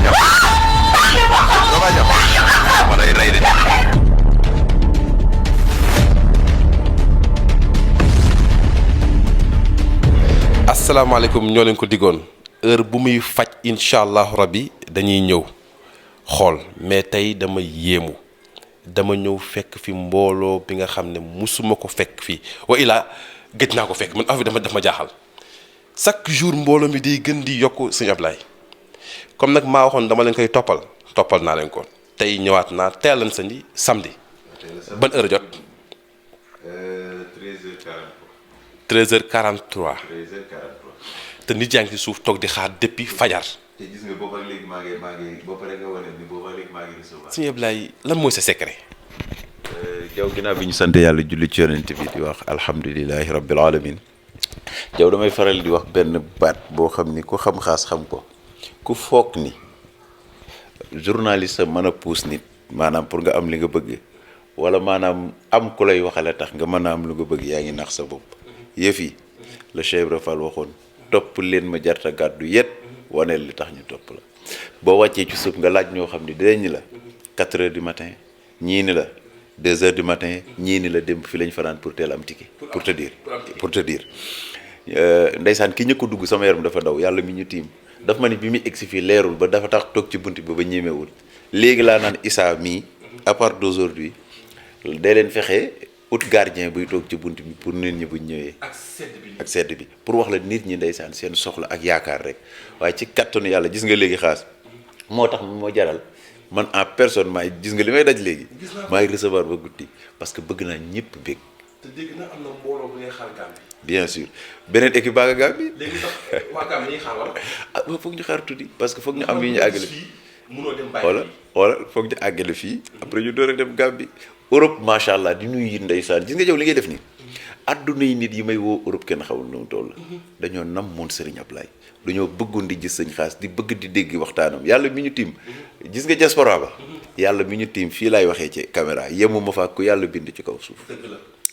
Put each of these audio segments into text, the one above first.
ñam doo ñam ma lay rey de. asalaamaaleykum ñoo leen ko diggoon heure bu muy faj incha allahu rabbi dañuy ñëw xool mais tey dama yéemu dama ñëw fekk fi mbooloo bi nga xam ne musuma ko fekk fii wa ilaa gëj naa ko fekk man affaire daf ma jaaxal chaque jour mbooloo mi day gën di yokk sëñ Ablaye comme nag maa waxoon dama leen koy toppal naa leen ko tey ñëwaat naa teel leen sañ samedi ban heure jot. 13h43 te nit yaa ngi ci suuf toog di xaar depuis fajar. te gis nga booba léegi maa ngi ba pare nga wane ni booba léegi maa ngi recevoir. sëñ Ablaye lan mooy sa secret. Jaw ginnaaw bi ñu sant yàlla julli ci yonent bi di wax alhamdulilahi rabbil alamin Jaw damay faral di wax benn baat boo xam ni ku xam xaas xam ko ku foog ni journaliste mën a puus nit maanaam pour nga am li nga bëgg wala maanaam am ku lay waxale tax nga mën a am lu nga bëgg yaa ngi nax sa bopp yëf yi la Cheikh Ibra Fall waxoon topp leen ma jarta gàddu yet waneel li tax ñu topp la boo wàccee ci suuf nga laaj ñoo xam ni dinañ la 4 heures du matin ñii ni la 2 heures du matin ñii ni la démb fi lañ fanaan pour teel am ticket pour te dire ndeysaan ki ñëkk ko dugg sama yaram dafa daw yàlla mi ñu tiim daf ma ni bi muy egsi fii leerul ba dafa tax toog ci bunt bi ba ñemewul léegi laa naan Issa mii à part d'aujourd'hui day leen fexe ut gardien buy toog ci bunt bi pour nit ñi buñ ñëwee ak sedd bi pour wax la nit ñi ndeysaan seen soxla ak yaakaar rek waaye ci kattanu yàlla gis nga léegi xaas moo tax moo jaral man en personne maay gis nga li may daj léegi maay recevoir ba guddi parce que bëgg naa ñëpp bég te dégg na am na mbooloo bu ngay xaar Gambie. bien sûr beneen équipe baa nga Gambie. léegi sax waa Gambie ñuy xaar wala. ah foog ñu xaar tuuti parce que foog ñu am yu ñu àggale fii mënoo dem bàyyi wala foog ñu àggale fii après ñu door a dem Gambie Europe macha allah di nuyu ndeysaan gis nga jëw li ngay def nii adduna yi nit yi may woo Europe kenn xamul nu mu toll dañoo nam moon Serigne Ablaye dañoo bëggoon di gis sëñ xaas di bëgg di dégg waxtaanam yàlla mi ñu tiim gis nga diaspora ba yàlla mi ñu tiim fii laay waxee ci caméra yemuma fa ku yàlla bind ci kaw suuf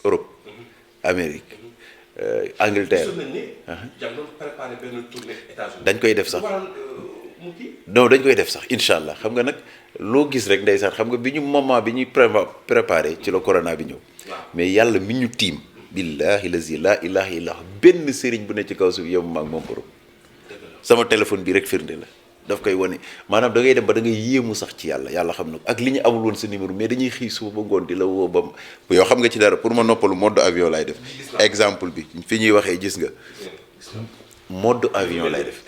Europe Amérique Angleterre dañ koy def sax non dañ koy def sax incha allah xam nga nag loo gis rek ndeysaan xam nga bi ñu moment bi ñuy préparé ci la corona bi ñëw mais yàlla mi ñu tiim billahi lazi la ilaha illa benn sëriñ bu ne ci kaw suuf yow maag moom Europe sama téléphone bi rek firnde la daf koy wane maanaam da ngay dem ba da ngay yéemu sax ci yàlla xam na ko ak li ñu amul woon sa numéro mais dañuy xëy suba ba ngoon di la woo ba yow xam nga ci dara pour ma noppalu mode avion lay def exemple bi fi ñuy waxee gis nga mode avion lay def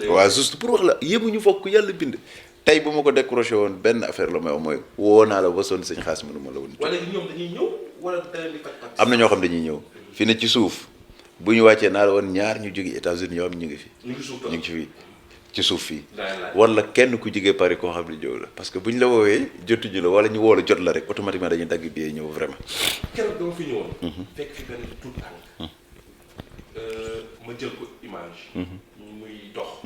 waaw juste pour wax la yéemuñu fokk yàlla bind tey bu ma ko décroché woon benn affaire la may wax mooy woo naa la ba sonn sëñ xaas mënu ma la woon wala ñoom dañuy ñëw wala da leen di faj am na ñoo xam dañuy ñëw fi ne ci suuf bu ñu wàccee naa la woon ñaar ñu jóge États-Unis yoo xam ñu ngi fi ñu ngi ci fii ci suuf fii wala kenn ku jógee Paris koo xam ne ñëw la parce que bu ñu la woowee jotuñu la wala ñu woo la jot la rek automatiquement dañuy dagg billet ñëw vraiment keroog dama fi ñëwoon fekk fi benn tuut tànk ma jël ko image muy dox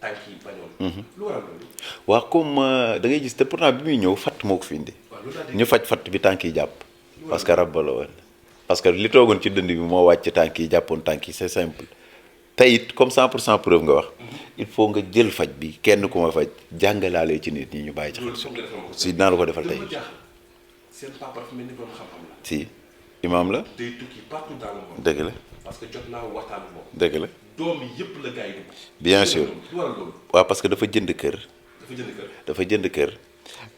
tànk yi bañoon lu waral loolu waaw comme da ngay gis te pourtant bi muy ñëw fatt moo ko fi indi ñu faj fatt bi tànk yi jàpp parce que rab la woon parce que li toogoon ci dënd bi moo wàcc tànk yi jàppoon tànk yi c'est simple te it comme 100% preuve nga wax il faut nga jël faj bi kenn ku ma faj jàngalaale ci nit ñi ñu bàyyi ci xel si dinaa la ko defal tey seen papa dafa mel ni borom xam-xam la si imam la day tukki partout dans le monde dëgg la parce que jot naa waxtaan moom dëgg la doom yi yëpp la gars yi dugg bien sûr lu waral loolu waaw parce que dafa jënd kër dafa jënd kër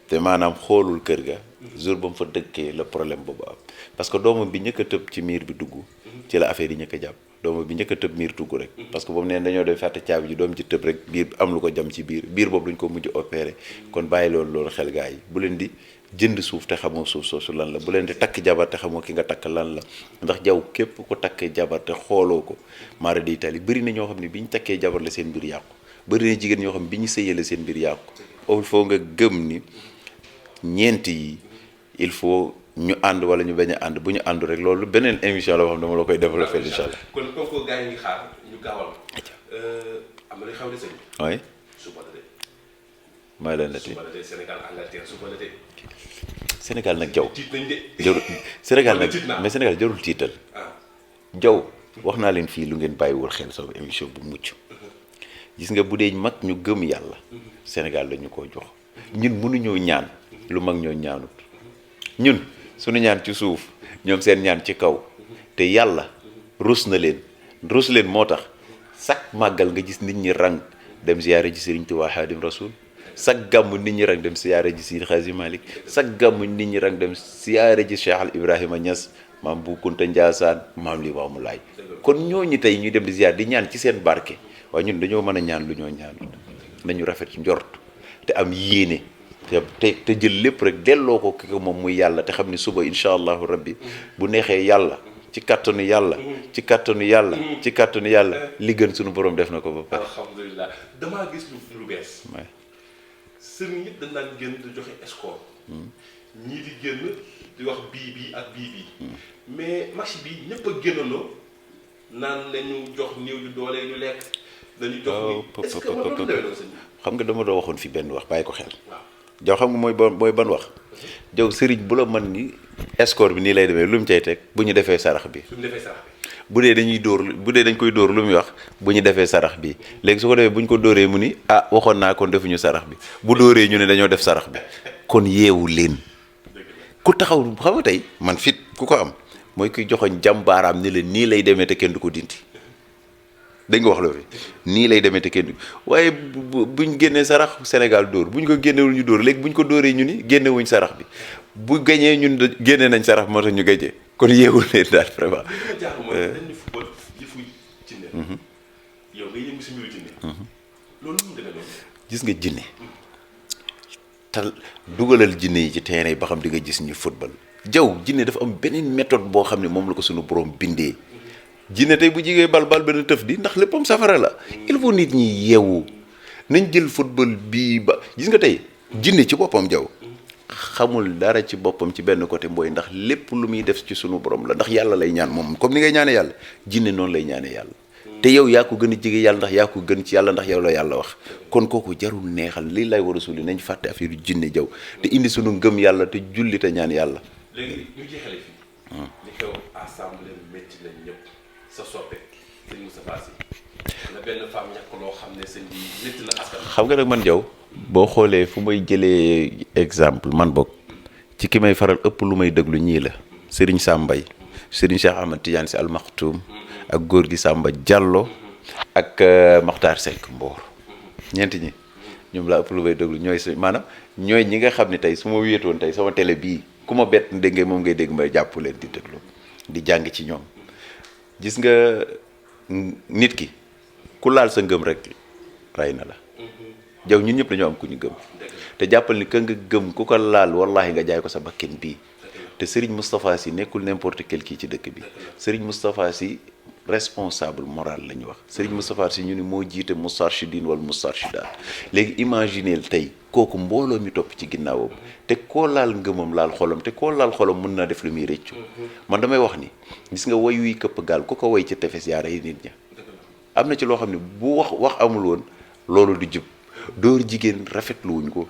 te maanaam xoolul kër ga jour ba mu fa dëkkee la problème boobu am parce que doomam bi ñëkk a tëb ci miir bi dugg ci la affaire yi ñëkk a jàpp doomam bi ñëkk a tëb miir dugg rek parce que boobu neen dañoo doon fàtte caabi ji doom ci tëb rek biir am lu ko jam ci biir boobu duñ ko mujj opéré kon bàyyi loolu xel gaa yi bu leen di jënd suuf te xamoo suuf soosu lan la bu leen di takk jabar te xamoo ki nga takk lan la ndax jaw képp ko takkee jabar te xooloo ko maara di tali bëri na ñoo xam ne bi ñu takkee jabar la seen mbir yàqu bëri na jigéen ñoo xam ne bi ñu sëyale seen mbir yàqu il faut nga gëm ni ñeent yi il faut ñu ànd wala ñu bañ a ànd bu ñu àndu rek loolu beneen émission la boo xam ne dama la koy développé incha allah. kon kooku gars yi ngi xaar ñu gaawal. am na lu xew de sëñ. oui. suba la de. may leen la tey suba la de Sénégal Angleterre suba la de. Sénégal nag jaw tiit nañ de. jarul Sénégal nag tiit naa mais Sénégal jarul tiital. jaw wax naa leen fii lu ngeen bàyyiwul xel sama émission bu mucc gis nga bu dee mag ñu gëm yàlla Sénégal dañu ko jox ñun mënuñoo ñaan lu mag ñoo ñaanut ñun suñu ñaan ci suuf ñoom seen ñaan ci kaw te yàlla rus leen moo tax chaque màggal nga gis nit ñi rang dem ziyaare ji Sëriñ Tuubaa Xaadim Rasul chaque gàmmu nit ñi rang dem ziyaare ji Seydi Xaaji Malik chaque gàmmu nit ñi rang dem ziyaare ji Cheikh al Ibrahima Niass maam Bu Kunta Njaasaan maam Limaamu Laay kon ñooñu tey ñuy dem di ziyaar di ñaan ci seen barke waaye ñun dañoo mën a ñaan lu ñoo ñaanut nañu rafet njort te am yéene te jël lépp rek delloo ko ki ko moom muy yàlla te xam ni suba incha allahu rabbi bu neexee yàlla ci kàttanu yàlla ci kàttanu yàlla ci kàttanu yàlla li gën suñu borom def na ko ba pare. alhamdulilah damaa gis lu bees. sëriñ yëpp dañ daan génn di joxe escort. ñii di génn di wax bii ak bii. mais match bi ñëpp a génnandoo naan nañu jox néew yu doole ñu lekk. nañu jox est-ce que moo doon demee noonu sëñ bi. xam nga dama doo waxoon fi benn wax bàyyi ko xel. jaw xam nga mooy ban wax. jaw sëriñ bu la mën ni escort bi nii lay demee lu mu cay teg bu ñu defee sarax bi. bu dee dañ koy dóor lu muy wax bu ñu defee sarax bi léegi su ko defee bu ñu ko dóoree mu ni waxoon naa kon defuñu sarax bi bu dóoree ñu ne dañoo def sarax bi kon yeewu leen ku taxaw xam nga tey man fit ku ko am mooy kuy joxoñ jàmbaaraam ni la nii lay demee te kenn du ko dindi dañ nga wax loolu nii lay demee te kenn du waaye buñ génnee sarax Sénégal dóor buñ ko génnewul ñu dóor léegi buñ ko dóoree ñu ni génnewuñ sarax bi bu gañee ñun génne nañ sarax moo tax ñu gañee kon yeewul leen daal vraiment. dañu football yëfu jinne. yow nga yëngu si mbiru jinne. loolu mu demee noonu. gis nga jinne tal dugalal jinne yi ci terrain yi ba xam di nga gis ñu football jaw jinne dafa am beneen méthode boo xam ne moom la ko suñu borom bindee jinne tey bu jigee bal benn tëf di ndax léppam safara la il faut nit ñi yeewu nañ jël football bii ba gis nga tey jinne ci boppam jaw xamul dara ci boppam ci benn côté mbooy ndax lépp lu muy def ci sunu borom la ndax yàlla lay ñaan moom comme ni ngay ñaane yàlla jinne noonu lay ñaane yàlla te yow yaa ko gën a jege yàlla ndax yaa ko gën ci yàlla ndax yow la yàlla wax kon kooku jarul neexal lii lay war a suli nañ fàtte affaire yu jinne jaw te indi sunu ngëm yàlla te julli te ñaan yàlla. léegi ñu jeexale fii. li xew assemblée métti nañ ñëpp sa soppe sëñ Moustapha Sy la benn femme ñàkk loo xam ne sëñ bi métti na askan. xam nga nag man jaw boo xoolee fu may jëlee exemple man bokk ci ki may faral ëpp lu may déglu ñii la Serigne Sam Mbaye Serigne Cheikh Ahmad Tidiane Sy Al Maktoum ak góor gi Samba Diallo ak Makhtar Seck Mboor ñeenti ñi ñoom laa ëpp lu may déglu maanaam ñooy ñi nga xam ne tey su ma wéetoon tey sama télé bii ku ma bett dégg nga moom ngay dégg may jàpp leen di déglu di jàng ci ñoom gis nga nit ki ku laal sa ngëm rek rey na la jaw ñun ñëpp dañoo am ku ñu gëm te jàppal ni ka nga gëm ku ko laal wallahi nga jaay ko sa bakken bii te Serigne Moustapha Sy nekkul n'importe quel kii ci dëkk bi Serigne Moustapha Sy responsable moral la ñu wax Serigne Moustapha Sy ñu ni moo jiite Moustarchidine wala Moustarchidaat léegi imagineel tey kooku mbooloo mi topp ci ginnaawam te koo laal ngëmam laal xolam te koo laal xolam mën naa def lu muy rëccu man damay wax ni gis nga way wuy këpp gaal ku ko way ci tefes yaa rey nit ña am na ci loo xam ne bu wax amul woon loolu du jub dóor jigéen rafetlu wuñ ko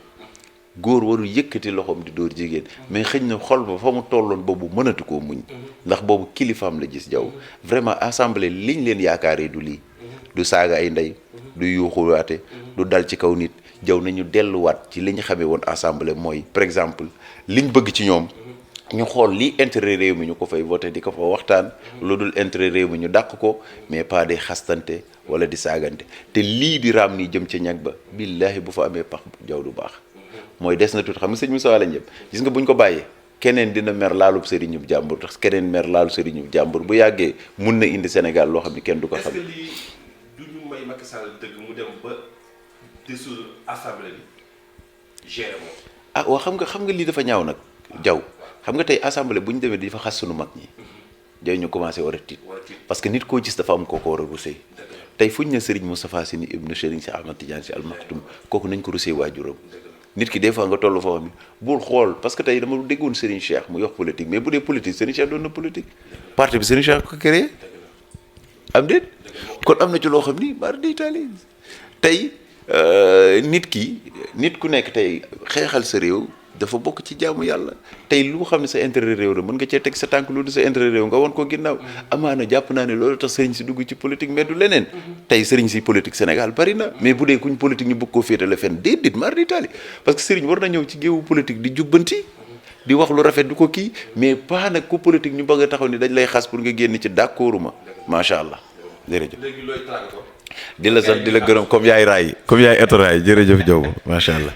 góor warul yëkkati loxoom di dóor jigéen mais xëñ na xol ba fa mu tolloon boobu mënatu koo muñ ndax boobu kilifaam la gis jaw vraiment assemblée liñ leen yaakaaree du lii du saaga ay ndey du yuuxuwaate du dal ci kaw nit jaw nañu delluwaat ci li ñu xamee woon assemblée mooy par exemple liñ bëgg ci ñoom ñu xool lii intérêt réew mi ñu ko fay voté di ko fa waxtaan lu dul intérêt réew mi ñu dàq ko mais pas di xastante wala di saagante te lii di raam nii jëm ca ñag ba billaahi bu fa amee pax jaw du baax mooy des na tuuti xam nga sëñ Moussa lañ jëm gis nga buñ ko bàyyee keneen dina mer laalub sëriñub jàmbur tax keneen mer laalu sëriñub jàmbur bu yàggee mun na indi Sénégal loo xam ne kenn du ko xam. est-ce que lii du ñu may Macky Sall dëgg mu dem ba dissoudre assemblée bi gérer moom. waaw xam nga lii dafa ñaaw nag jaw xam nga tey assemblée bu ñu demee di fa xas sunu mag ñi jaw ñu commencé war a tiit parce que nit koo gis dafa am kooku war a rusee tey fu ñu ne Serigne Moustapha Sy ni ibnu Serigne Cheikh Ahmad Tidiane Sy Al Maktoum kooku nañ ko rusee waajuram nit ki des fois nga toll foo xam ne bul xool parce que tey dama déggoon Serigne Cheikh mu yox politique mais bu dee politique Serigne Cheikh doon na politique parti bi Serigne Cheikh ko créé am déet kon am na ci loo xam ni bar di tali tey nit ku nekk tey xeexal sa réew dafa bokk ci jaamu yàlla tey lu xam ne sa intérêt réew la mën nga cee teg sa tànk lu du sa intérêt réew nga won ko ginnaaw amaana jàpp naa ne loolu tax sëriñ si dugg ci politique mais du leneen tey sëriñ si politique Sénégal bari na mais bu dee kuñ politique ñu bëgg koo féetale fenn déedéet mar d'Italie parce que sëriñ war na ñëw ci géewu politique di jubbanti di wax lu rafet du ko kii mais pas nag ku politique ñu bëgg a taxaw ni dañ lay xas pour nga génn ci d'accorduma macha allah jërëjëf. léegi looy tàggatoo. di la sant di la gërëm comme yaay raay comme yaay eto raay jërëjëf Diop macha allah.